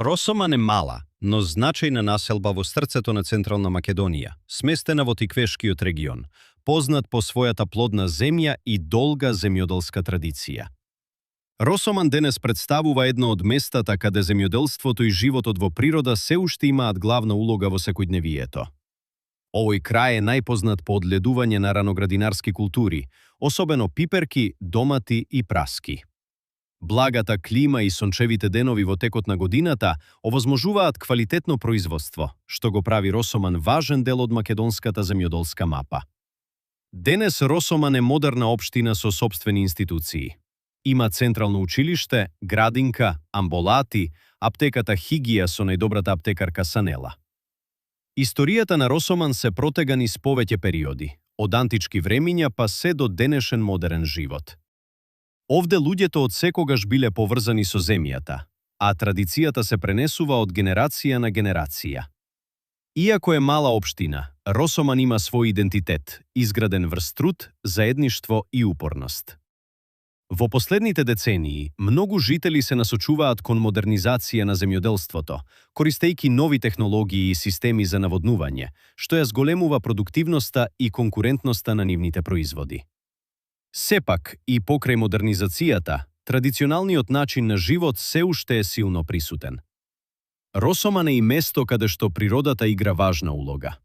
Росоман е мала, но значајна населба во срцето на Централна Македонија, сместена во Тиквешкиот регион, познат по својата плодна земја и долга земјоделска традиција. Росоман денес представува едно од местата каде земјоделството и животот во природа се уште имаат главна улога во секојдневието. Овој крај е најпознат по одледување на раноградинарски култури, особено пиперки, домати и праски. Благата клима и сончевите денови во текот на годината овозможуваат квалитетно производство, што го прави Росоман важен дел од македонската земјоделска мапа. Денес Росоман е модерна општина со сопствени институции. Има централно училиште, градинка, амбулати, аптеката Хигија со најдобрата аптекарка Санела. Историјата на Росоман се протега низ повеќе периоди, од антички времиња па се до денешен модерен живот. Овде луѓето од секогаш биле поврзани со земјата, а традицијата се пренесува од генерација на генерација. Иако е мала општина, Росоман има свој идентитет, изграден врз труд, заедништво и упорност. Во последните децении, многу жители се насочуваат кон модернизација на земјоделството, користејќи нови технологии и системи за наводнување, што ја зголемува продуктивноста и конкурентноста на нивните производи. Сепак, и покрај модернизацијата, традиционалниот начин на живот се уште е силно присутен. Росоман е и место каде што природата игра важна улога.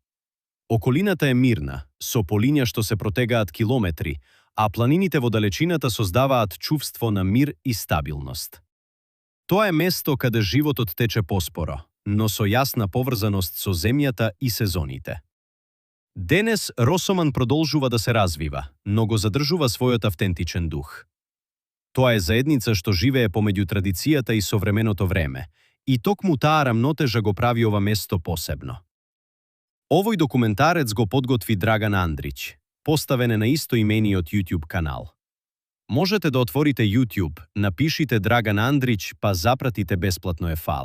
Околината е мирна, со полиња што се протегаат километри, а планините во далечината создаваат чувство на мир и стабилност. Тоа е место каде животот тече поспоро, но со јасна поврзаност со земјата и сезоните. Денес Росоман продолжува да се развива, но го задржува својот автентичен дух. Тоа е заедница што живее помеѓу традицијата и современото време, и токму таа рамнотежа го прави ова место посебно. Овој документарец го подготви Драган Андрич, поставен е на истоимениот YouTube канал. Можете да отворите YouTube, напишите Драган Андрич па запратите бесплатно е фала.